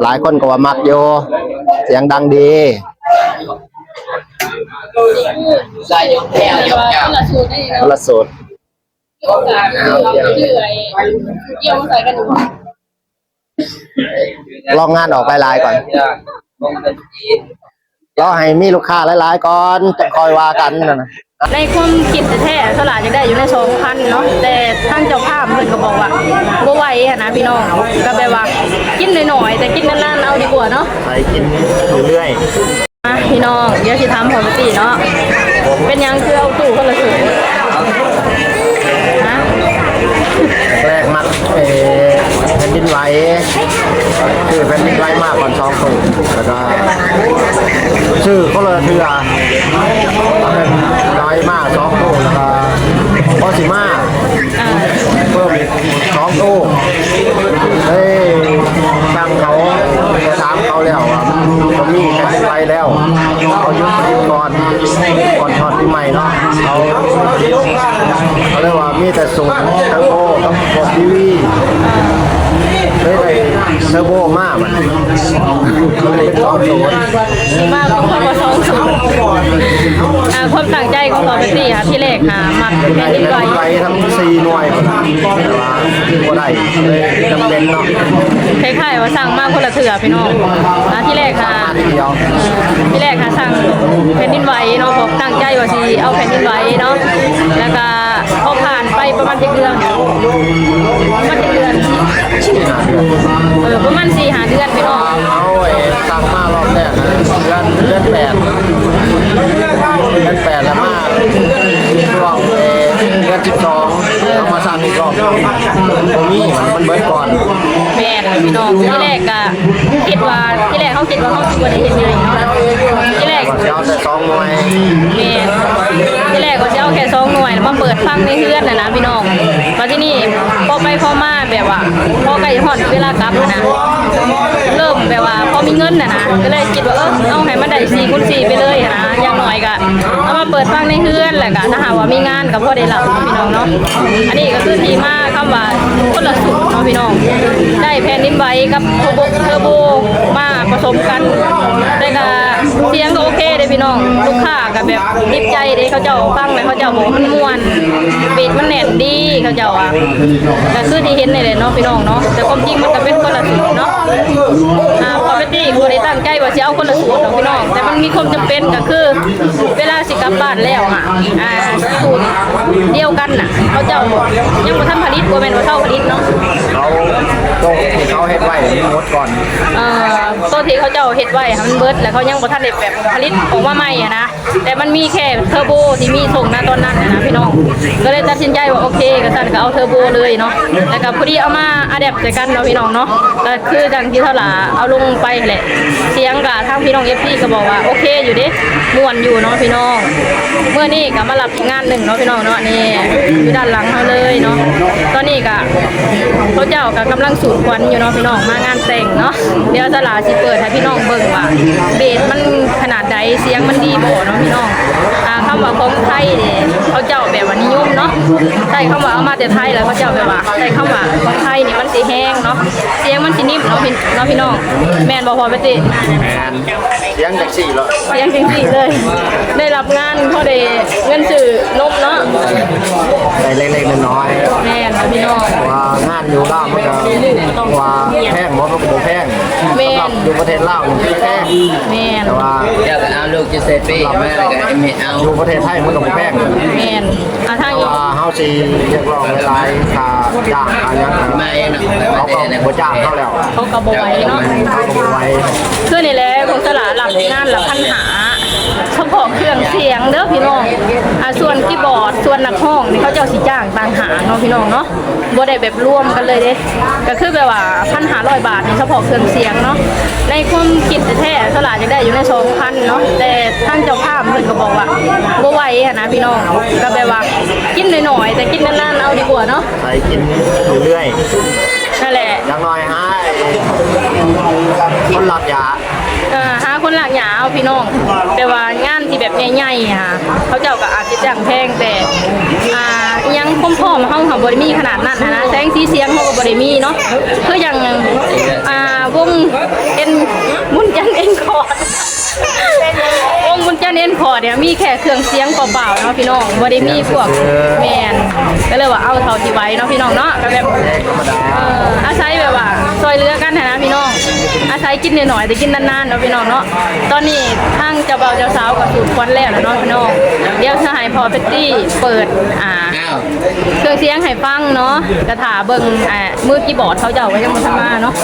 ຫຼາຍຄົນກໍວ່າມັກຢູ່ ສຽງດັງດີ. ຄົນລະສູດເດ້ ຄົນລະສູດ ລອງງານອອກຫຼາຍໆກ່ອນ ລໍໃຫ້ມີລູກຄ້າຫຼາຍໆກ່ອນ ຈັ່ງຄ່ອຍວ່າກັນນັ້ນນະ. ໃນຄວາມຄິດແທ້ໆ ສະຫຼາຢາກໄດ້ຢູ່ໃນສອງພັນເນາະ ແຕ່ທາງເຈົ້າພາບເພິ່ນກໍບອກວ່າບໍ່ໄຫວຫັ້ນນະພີ່ນ້ອງ ກໍແບບວ່າກິນໜ້ອຍໆ ແຕ່ກິນນານໆ ເອົາດີກວ່າເນາະ ໃສ່ກິນເລື້ອຍໆ. ອ່ະ ພີ່ນ້ອງ ດຽວຊິຖາມພໍ່ແມ່ຕີເນາະ ເປັນຫຍັງຄືເອົາຕູ້ຄົນລະສູດ? ຮະ? ແລກມັກ ເອີ ແຜ່ນດິນໄຫວ ຄືແຜ່ນດິນໄຫວມາກ່ອນສອງຕູ້ ແລ້ວກໍຊື້ຄົນລະເທື່ອ ແຜ່ນດິນໄຫວມາສອງຕູ້ ແລ້ວກໍພໍຊິມາ ອ່າ ເພີ່ມອີກສອງຕູ້ ເອີ ສັ່ງເຂົາ ໄປຖາມເຂົາແລ້ວວ່າມັນບໍ່ມີແຜ່ນດິນໄຫວແລ້ວ ເຂົາຢຸດຜະລິດກ່ອນ ກ່ອນຮອດປີໃໝ່ເນາະ ເຂົາ ເຂົາເລີຍວ່າມີແຕ່ສູນເທີໂບກັບພວກດີວີ ເລີຍໄດ້ເທີໂບມາບັດນີ້ ກໍເລີຍເປັນສອງສູນ ຊິມາກໍເພາະວ່າສອງສູນ ອ່າ ຄວາມຕັ້ງໃຈຂອງພໍ່ແມ່ຕີ ອ່າ ທີແລກຫາມັກແຜ່ນດິນໄຫວ ໄຫວທັງສີ່ໜ່ວຍ ແຕ່ວ່າບໍ່ໄດ້ ເລີຍຈຳເປັນເນາະ ຄ້າຍໆວ່າສັ່ງມາຄົນລະເທື່ອພີ່ນ້ອງ ອ່າ ທີແລກຫາ ມາທີດຽວ ທີແລກຫາສັ່ງແຜ່ນດິນໄຫວເນາະ ເພາະຕັ້ງໃຈວ່າຊິເອົາແຜ່ນດິນໄຫວເນາະ ແລ້ວກໍພໍຜ່ານໄປປະມານຈັກເດືອນ ປະມານຈັກເດືອນ ເອີ ປະມານສີ່ຫ້າເດືອນພີ່ນ້ອງ ເອົາ ເອົາ ສັ່ງມາລອບແລກນະ ເດືອນ ເດືອນແປດ ເດືອນແປດ ແລ້ວມາຊ່ວງ ເອີ ເດືອນສິບສອງ ເອົາມາສັ່ງອີກລອບໜຶ່ງ ບໍ່ມີ ມັນ ມັນເບິດກ່ອນ ແມ່ນພີ່ນ້ອງ ທີແລກກະຄິດວ່າ ທີແລກເຮົາຄິດວ່າເຮົາຊິບໍ່ໄດ້ເຮັດໃຫຍ່ເນາະ ທີແລກວ່າຊິເອົາແຕ່ສອງໜ່ວຍ ແມ່ນ ທີແລກວ່າຊິເອົາແຄ່ສອງໜ່ວຍ ແລ້ວມາເປີດຟັງໃນເຮືອນຫັ້ນນະພີ່ນ້ອງ ບັດທີນີ້ພໍໄປພໍມາ ແບບວ່າພໍໃກ້ຮອດເວລາກັບຫັ້ນນະ ເລີ່ມແບບວ່າພໍມີເງິນຫັ້ນນະ ກໍເລີຍຄິດວ່າ ເອີ ເອົາໃຫ້ມັນໄດ້ສີ່ຄູນສີ່ໄປເລີຍຫັ້ນນະ ຢ່າງໜ້ອຍກໍເອົາມາເປີດຟັງໃນເຮືອນ ແລ້ວກໍຖ້າຫາກວ່າມີງານກໍພໍໄດ້ເລົ່າເນາະພີ່ນ້ອງເນາະ ອັນນີ້ກໍຄືທີ່ມາຄຳວ່າຄົນລະສູດເນາະພີ່ນ້ອງ ໄດ້ແຜ່ນດິນໄຫວກັບເທີໂບ ເທີໂບມາປະສົມກັນ ແຕ່ກໍສຽງກໍໂອເຄເດ້ພີ່ນ້ອງ ລູກຄ້າ ກໍແບບຕິດໃຈເດ້ ເຂົາເຈົ້າຟັງແລ້ວເຂົາເຈົ້າບອກວ່າມັນມ່ວນ ເບສມັນແໜ້ນດີ ເຂົາເຈົ້າວ່າ ກໍຄືທີ່ເຫັນນີ້ແຫຼະເນາະພີ່ນ້ອງເນາະ ແຕ່ຄວາມຈິງມັນກໍເປັນຄົນລະສູດເນາະ ອ່າ ພໍ່ແມ່ຕີບໍ່ໄດ້ຕັ້ງໃຈວ່າຊິເອົາຄົນລະສູດດອກພີ່ນ້ອງ ແຕ່ມັນມີຄວາມຈຳເປັນ ກໍຄືເວລາຊິກັບບ້ານແລ້ວຫະ ອ່າ ສູດດຽວກັນນະ ເຂົາເຈົ້າຍັງບໍ່ທັນຜະລິດ ບໍ່ແມ່ນວ່າເຊົາຜະລິດເນາະ ເຂົາ ໂຕທີ່ເຂົາເຮັດໄວ້ມັນໝົດກ່ອນ ເອີ ໂຕທີ່ເຂົາເຈົ້າເຮັດໄວ້ຫັ້ນມັນເບິດ ແລ້ວເຂົາຍັງບໍ່ທັນໄດ້ແບບຜະລິດອອກມາໃໝ່ຫັ້ນນະ ແຕ່ມັນມີແຄ່ເທີໂບທີ່ມີສົ່ງນະຕອນນັ້ນນະພີ່ນ້ອງ ກໍເລີຍຕັດສິນໃຈວ່າໂອເຄ ກໍຊັ້ນກໍເອົາເທີໂບເລີຍເນາະ ແລ້ວກໍພໍດີເອົາມາອາແດັບໃສ່ກັນເນາະພີ່ນ້ອງເນາະ ກໍຄືດັ່ງທີ່ເຮົາຫຼ້າເອົາລົງໄປຫັ້ນແຫຼະ ສຽງກໍທາງພີ່ນ້ອງເອັຟຊີກໍບອກວ່າໂອເຄຢູ່ເດ້ ມ່ວນຢູ່ເນາະພີ່ນ້ອງ ມື້ນີ້ກໍມາຮັບ ງານໜຶ່ງເນາະພີ່ນ້ອງເນາະ ນີ້ຢູ່ດ້ານຫຼັງເຮົາເລີຍເນາະ ຕອນນີ້ກະເຂົາເຈົ້າກະກຳລັງສູດຄວັນຢູ່ເນາະພີ່ນ້ອງ ມາງານແຕ່ງເນາະ ດຽວສະຫຼາຊິເປີດໃຫ້ພີ່ນ້ອງເບິ່ງວ່າເບສມັນຂະໜາດໃດ ສຽງມັນດີບໍ່ເນາະພີ່ນ້ອງ ອ່າ ຄຳວ່າຂອງໄທນີ້ເຂົາເຈົ້າແບບວ່ານິຍົມເນາະ ໃຊ້ຄຳວ່າເອົາມາແຕ່ໄທ ແລ້ວເຂົາເຈົ້າແບບວ່າໃຊ້ຄຳວ່າຂອງໄທນີ້ມັນຊິແຮງເນາະ ສຽງມັນຊິນິ່ມເນາະພີ່ ເນາະພີ່ນ້ອງ ແມ່ນບໍ່ພໍ່ແມ່ຕິ? ແມ່ນ. ສຽງຈັ່ງຊີ້ເລີຍ ສຽງຈັ່ງຊີ້ເລີຍ ໄດ້ຮັບງານພໍໄດ້ເງິນຊື້ນົມເນາະ ໄດ້ເລັກໆນ້ອຍໆ ແມ່ນພີ່ນ້ອງ ເພາະວ່າງານຢູ່ລາວມັນກໍວ່າແພງບໍ່ ມັນກໍບໍ່ແພງ ແມ່ນ ສຳລັບຢູ່ປະເທດລາວມັນແພງ ແມ່ນ ແຕ່ວ່າເຈົ້າກໍເອົາລູກຈະໃສ່ເປ້ມາ ແລ້ວກໍເອົາຢູ່ປະເທດໄທມັນກໍບໍ່ແພງ ແມ່ນ ອ່າ ທາງ ວ່າເຮົາຊິຮຽກຮ້ອງຫຼາຍໆ ຄ່າຈ້າງຄ່າຫຍັງ ເຂົາກໍບໍ່ຈ້າງເຮົາແລ້ວ ເຂົາກໍບໍ່ໄຫວເນາະ ເຂົາກໍບໍ່ໄຫວ ຄືນີ້ແຫຼະ ພວກສະຫຼາຮັບງານລະພັນຫ້າ ສະເພາະເຄື່ອງສຽງເດີພີ່ນ້ອງ ອ່າ ສ່ວນຄີບອດ ສ່ວນນັກຮ້ອງນີ້ ເຂົາເຈົ້າຊິຈ້າງຕ່າງຫາກເນາະພີ່ນ້ອງເນາະ ບໍ່ໄດ້ແບບລວມກັນເລີຍເດ້ ກໍຄືແບບວ່າພັນຫ້າຮ້ອຍບາດນີ້ ສະເພາະເຄື່ອງສຽງເນາະ ໃນຄວາມຄິດແທ້ໆ ສະຫຼາຢາກໄດ້ຢູ່ໃນສອງພັນເນາະ ແຕ່ທາງເຈົ້າພາບເພິ່ນກໍບອກວ່າບໍ່ໄຫວຫັ້ນນະພີ່ນ້ອງ ກໍແບບວ່າກິນໜ້ອຍໆ ແຕ່ກິນນານໆ ເອົາດີກວ່າເນາະ ໃສ່ກິນເລື້ອຍໆ ນັ້ນແຫຼະ ຢ່າງໜ້ອຍຫາຄົນລາກຢາ ເອີ ຫາຄົນລາກ ຍາວພີ່ນ້ອງ ແຕ່ວ່າງານທີ່ແບບໃຫຍ່ໆຫັ້ນ ເຂົາເຈົ້າກໍອາດຊິຈ້າງແພງ ແຕ່ ອ່າ ອີ່ຫຍັງ ຄວາມພ້ອມເຮົາຫາບໍ່ໄດ້ມີຂະໜາດນັ້ນຫັ້ນນະ ແສງສີສຽງເຮົາກໍບໍ່ໄດ້ມີເນາະ ຄືຢ່າງ ອ່າ ວົງເອັນ ບຸນຈັນເອັນຄອດ ວົງບຸນຈັນເອັນຄອດນີ້ ມີແຄ່ເຄື່ອງສຽງເປົ່າໆເນາະພີ່ນ້ອງ ບໍ່ໄດ້ມີພວກ ແມ່ນ ກໍເລີຍວ່າເອົາເທົ່າທີ່ໄຫວເນາະພີ່ນ້ອງເນາະ ກໍແບບ ເອີ ອາໄສແບບວ່າຊ່ອຍເຫຼືອກັນຫັ້ນນະພີ່ນ້ອງ ອາໄສກິນໜ້ອຍໆ ແຕ່ກິນນານໆເນາະພີ່ນ້ອງເນາະ ຕອນນີ້ທາງເຈົ້າບ່າວເຈົ້າສາວກໍສູດຄວັນແລ້ວລະເນາະພີ່ນ້ອງ ດຽວຊິໃຫ້ພໍ່ເພັດຕີ້ເປີດ ອ່າ ເຄື່ອງສຽງໃຫ້ຟັງເນາະ ກະຖ້າເບິ່ງ ອ່າ ມືຄີບອດເຂົາເຈົ້າກໍຍັງບໍ່ທັນມາເນາະ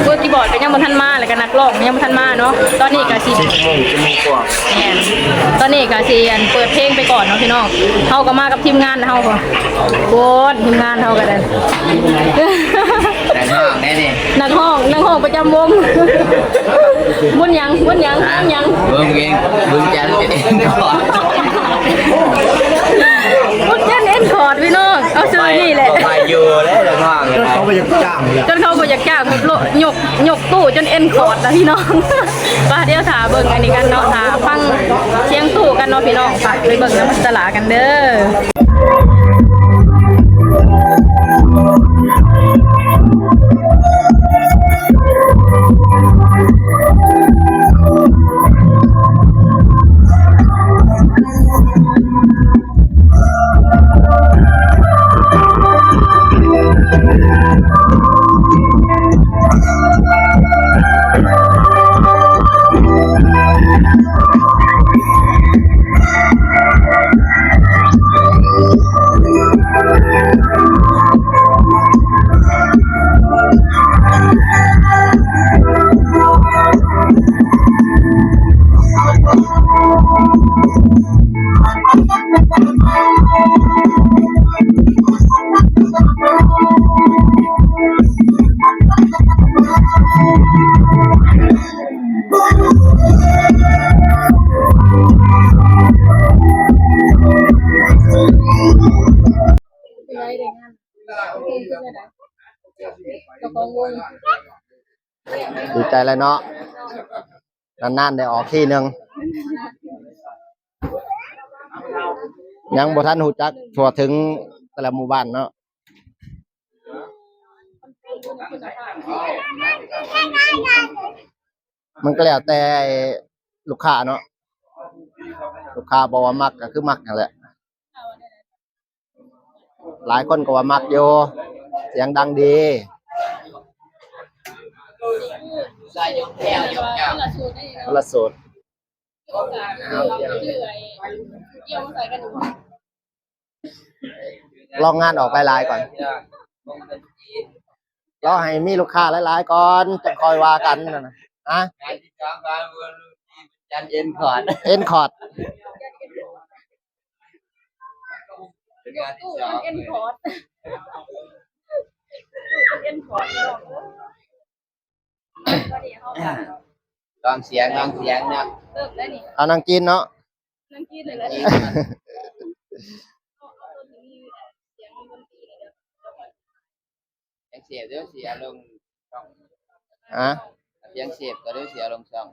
ມືຄີບອດກໍຍັງບໍ່ທັນມາ ແລ້ວກໍນັກຮ້ອງກໍຍັງບໍ່ທັນມາເນາະ ຕອນນີ້ກໍຊິ ສິບໂມງ ສິບໂມງກວ່າ ແມ່ນ ຕອນນີ້ກໍຊິ ອັນ ເປີດເພງໄປກ່ອນເນາະພີ່ນ້ອງ ເຮົາກໍມາກັບທີມງານເຮົາພຸ້ນ ໂອ້ຍ ທີມງານເຮົາກໍໄດ້ ນັກຮ້ອງແດ່ນີ້ ນັກຮ້ອງ ນັກຮ້ອງປະຈຳວົງ ບຸນຫຍັງ ບຸນຫຍັງ ບຸນຫຍັງ ເບິ່ງເອງ ບຸນຈັນເອັນຄອດ ບຸນຈັນເອັນຄອດ ພີ່ນ້ອງ ເອົາຊື່ນີ້ແຫຼະ ໄປຢູ່ແລ້ວນັກຮ້ອງ ຈົນເຂົາບໍ່ຢາກຈ້າງແລ້ວ ຈົນເຂົາບໍ່ຢາກຈ້າງ ຍົກ ຍົກຕູ້ຈົນເອັນຄອດລະພີ່ນ້ອງ ໄປ ດຽວຖ້າເບິ່ງອັນນີ້ກັນເນາະ ຖ້າຟັງສຽງຕູ້ກັນເນາະພີ່ນ້ອງ ໄປ ໄປເບິ່ງນຳຕະຫຼາກັນເດີ. ດີໃຈແລ້ວເນາະ ນານໆໄດ້ອອກທີໜຶ່ງ ຍັງບໍ່ທັນຮູ້ຈັກທົ່ວເຖິງແຕ່ລະໝູ່ບ້ານເນາະ ມັນກໍແລ້ວແຕ່ລູກຄ້າເນາະ ລູກຄ້າບອກວ່າມັກກໍຄືມັກຫັ້ນແຫຼະ. ຫຼາຍຄົນກໍວ່າມັກຢູ່ ສຽງດັງດີ ຄົນລະສູດ ລອງງານອອກຫຼາຍໆກ່ອນ ລໍໃຫ້ມີລູກຄ້າຫຼາຍໆກ່ອນ ຈັ່ງຄ່ອຍວ່າກັນນະ ຮະ ງານທີສອງກໍເປັນຈັນເອັນຄອດ ເອັນຄອດ ເປັນງານທີສອງ ເອັນຄອດ ເອັນຄອດ ລອງສຽງ ລອງສຽງເນາະ ເລີ່ມແລ້ວນີ້ ເອົານາງຈີນເນາະ ນາງຈີນນີ້ແຫຼະ ສຽງດົນຕີນີ້ເດີ ສຽງເສບເດີ ຊິເອົາລົງຊ່ອງ ຮະ ສຽງເສບກໍເດີ ຊິເອົາລົງຊ່ອງ